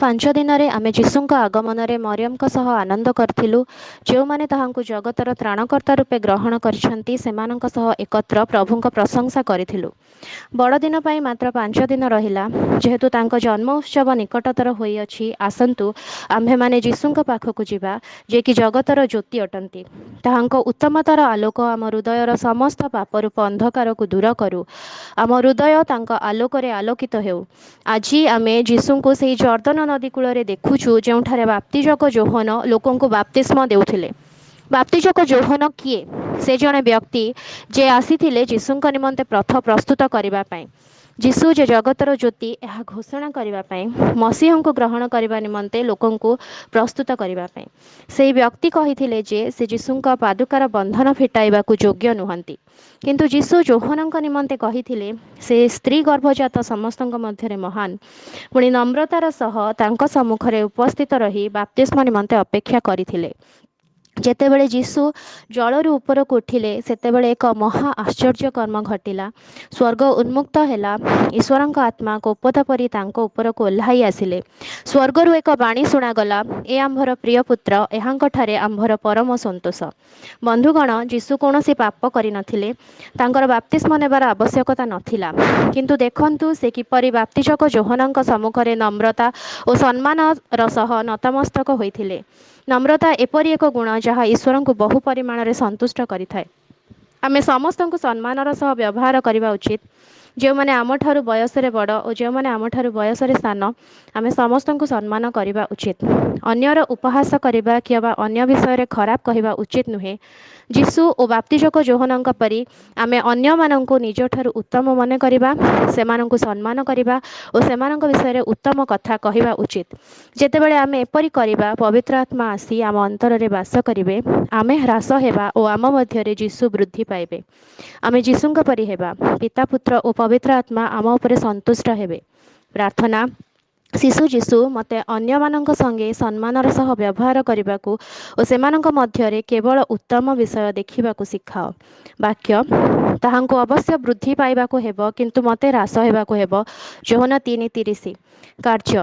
5 ଦିନରେ ଆମେ ଯୀଶୁଙ୍କ ଆଗମନରେ ମରିୟମଙ୍କ ସହ ଆନନ୍ଦ କରିଥିଲୁ। ଯେଉଁମାନେ ତାହାଙ୍କୁ ଜଗତର ତ୍ରାଣକର୍ତ୍ତା ରୂପେ ଗ୍ରହଣ କରିଛନ୍ତି, ସେମାନଙ୍କ ସହ ଏକତ୍ର ପ୍ରଭୁଙ୍କ ପ୍ରଶଂସା କରିଥିଲୁ। ବଡ଼ଦିନ ପାଇଁ ମାତ୍ର 5 ଦିନ ରହିଲା। ଯେହେତୁ ତାଙ୍କ ଜନ୍ମ ଉତ୍ସବ ନିକଟତର ହୋଇଅଛି, ଆସନ୍ତୁ ଆମ୍ଭେମାନେ ଯୀଶୁଙ୍କ ପାଖକୁ ଯିବା, ଯିଏକି ଜଗତର ଜ୍ୟୋତି ଅଟନ୍ତି। ତାହାଙ୍କ ଉତ୍ତମତାର ଆଲୋକ ଆମ ହୃଦୟର ସମସ୍ତ ପାପରୂପ ଅନ୍ଧକାରକୁ ଦୂର କରୁ। ଆମ ହୃଦୟ ତାଙ୍କ ଆଲୋକରେ ଆଲୋକିତ ହେଉ। ଆଜି ଆମେ ଯୀଶୁଙ୍କୁ ସେହି ଜର୍ଦ୍ଦନ ନଦୀ କୂଳରେ ଦେଖୁଛୁ, ଯେଉଁଠାରେ ବାପ୍ତିଜକ ଯୋହନ ଲୋକଙ୍କୁ ବାପ୍ତିସ୍ମ ଦେଉଥିଲେ। ବାପ୍ତିଜକ ଯୋହନ କିଏ? ସେ ଜଣେ ବ୍ୟକ୍ତି, ଯେ ଆସିଥିଲେ ଯୀଶୁଙ୍କ ନିମନ୍ତେ ପଥ ପ୍ରସ୍ତୁତ କରିବା ପାଇଁ, ଯୀଶୁ ଯେ ଜଗତର ଜ୍ୟୋତି ଏହା ଘୋଷଣା କରିବା ପାଇଁ, ମସିହଙ୍କୁ ଗ୍ରହଣ କରିବା ନିମନ୍ତେ ଲୋକଙ୍କୁ ପ୍ରସ୍ତୁତ କରିବା ପାଇଁ। ସେହି ବ୍ୟକ୍ତି କହିଥିଲେ ଯେ ସେ ଯୀଶୁଙ୍କ ପାଦୁକାର ବନ୍ଧନ ଫିଟାଇବାକୁ ଯୋଗ୍ୟ ନୁହନ୍ତି। କିନ୍ତୁ ଯୀଶୁ ଯୋହନଙ୍କ ନିମନ୍ତେ କହିଥିଲେ, ସେ ସ୍ତ୍ରୀ ଗର୍ଭଜାତ ସମସ୍ତଙ୍କ ମଧ୍ୟରେ ମହାନ। ପୁଣି ନମ୍ରତାର ସହ ତାଙ୍କ ସମ୍ମୁଖରେ ଉପସ୍ଥିତ ରହି ବାପ୍ତିସ୍ମ ନିମନ୍ତେ ଅପେକ୍ଷା କରିଥିଲେ। ଯେତେବେଳେ ଯୀଶୁ ଜଳରୁ ଉପରକୁ ଉଠିଲେ, ସେତେବେଳେ ଏକ ମହା ଆଶ୍ଚର୍ଯ୍ୟ କର୍ମ ଘଟିଲା। ସ୍ୱର୍ଗ ଉନ୍ମୁକ୍ତ ହେଲା। ଈଶ୍ୱରଙ୍କ ଆତ୍ମା କପୋତ ପରି ତାଙ୍କ ଉପରକୁ ଓହ୍ଲାଇ ଆସିଲେ। ସ୍ୱର୍ଗରୁ ଏକ ବାଣୀ ଶୁଣାଗଲା, "ଏ ଆମ୍ଭର ପ୍ରିୟ ପୁତ୍ର, ଏହାଙ୍କଠାରେ ଆମ୍ଭର ପରମ ସନ୍ତୋଷ।" ବନ୍ଧୁଗଣ, ଯୀଶୁ କୌଣସି ପାପ କରିନଥିଲେ। ତାଙ୍କର ବାପ୍ତିସ୍ମ ନେବାର ଆବଶ୍ୟକତା ନଥିଲା। କିନ୍ତୁ ଦେଖନ୍ତୁ, ସେ କିପରି ବାପ୍ତିଜକ ଯୋହନଙ୍କ ସମ୍ମୁଖରେ ନମ୍ରତା ଓ ସମ୍ମାନର ସହ ନତମସ୍ତକ ହୋଇଥିଲେ। ନମ୍ରତା ଏପରି ଏକ ଗୁଣ, ଯାହା ଈଶ୍ୱରଙ୍କୁ ବହୁ ପରିମାଣରେ ସନ୍ତୁଷ୍ଟ କରିଥାଏ। ଆମେ ସମସ୍ତଙ୍କୁ ସମ୍ମାନର ସହ ବ୍ୟବହାର କରିବା ଉଚିତ। ଯେଉଁମାନେ ଆମଠାରୁ ବୟସରେ ବଡ଼ ଓ ଯେଉଁମାନେ ଆମଠାରୁ ବୟସରେ ସାନ, ଆମେ ସମସ୍ତଙ୍କୁ ସମ୍ମାନ କରିବା ଉଚିତ। ଅନ୍ୟର ଉପହାସ କରିବା କିମ୍ବା ଅନ୍ୟ ବିଷୟରେ ଖରାପ କହିବା ଉଚିତ ନୁହେଁ। ଯୀଶୁ ଓ ବାପ୍ତିଜକ ଯୋହନଙ୍କ ପରି ଆମେ ଅନ୍ୟମାନଙ୍କୁ ନିଜଠାରୁ ଉତ୍ତମ ମନେ କରିବା, ସେମାନଙ୍କୁ ସମ୍ମାନ କରିବା ଓ ସେମାନଙ୍କ ବିଷୟରେ ଉତ୍ତମ କଥା କହିବା ଉଚିତ। ଯେତେବେଳେ ଆମେ ଏପରି କରିବା, ପବିତ୍ର ଆତ୍ମା ଆସି ଆମ ଅନ୍ତରରେ ବାସ କରିବେ। ଆମେ ହ୍ରାସ ହେବା ଓ ଆମ ମଧ୍ୟରେ ଯୀଶୁ ବୃଦ୍ଧି ପାଇବେ। ଆମେ ଯୀଶୁଙ୍କ ପରି ହେବା। ପିତା, ପୁତ୍ର ଓ ପବିତ୍ର ଆତ୍ମା ଆମ ଉପରେ ସନ୍ତୁଷ୍ଟ ହେବେ। ପ୍ରାର୍ଥନା: ଶିଶୁ ଯୀଶୁ, ମୋତେ ଅନ୍ୟମାନଙ୍କ ସଙ୍ଗେ ସମ୍ମାନର ସହ ବ୍ୟବହାର କରିବାକୁ ଓ ସେମାନଙ୍କ ମଧ୍ୟରେ କେବଳ ଉତ୍ତମ ବିଷୟ ଦେଖିବାକୁ ଶିଖାଅ। ବାକ୍ୟ: ତାହାଙ୍କୁ ଅବଶ୍ୟ ବୃଦ୍ଧି ପାଇବାକୁ ହେବ, କିନ୍ତୁ ମୋତେ ହ୍ରାସ ହେବାକୁ ହେବ। ଯୋହନ 3:30। କାର୍ଯ୍ୟ: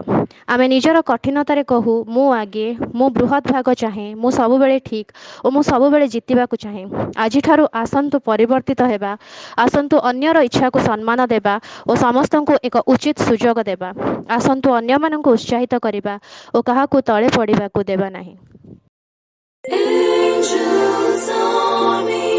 ଆମେ ନିଜର କଠିନତାରେ କହୁ, "ମୁଁ ଆଗେ, ମୁଁ ବୃହତ୍ ଭାଗ ଚାହେଁ, ମୁଁ ସବୁବେଳେ ଠିକ୍ ଓ ମୁଁ ସବୁବେଳେ ଜିତିବାକୁ ଚାହେଁ।" ଆଜିଠାରୁ ଆସନ୍ତୁ ପରିବର୍ତ୍ତିତ ହେବା। ଆସନ୍ତୁ ଅନ୍ୟର ଇଚ୍ଛାକୁ ସମ୍ମାନ ଦେବା ଓ ସମସ୍ତଙ୍କୁ ଏକ ଉଚିତ ସୁଯୋଗ ଦେବା। ଆସନ୍ତୁ ଅନ୍ୟମାନଙ୍କୁ ଉତ୍ସାହିତ କରିବା ଓ କାହାକୁ ତଳେ ପଡ଼ିବାକୁ ଦେବା ନାହିଁ। Angels army.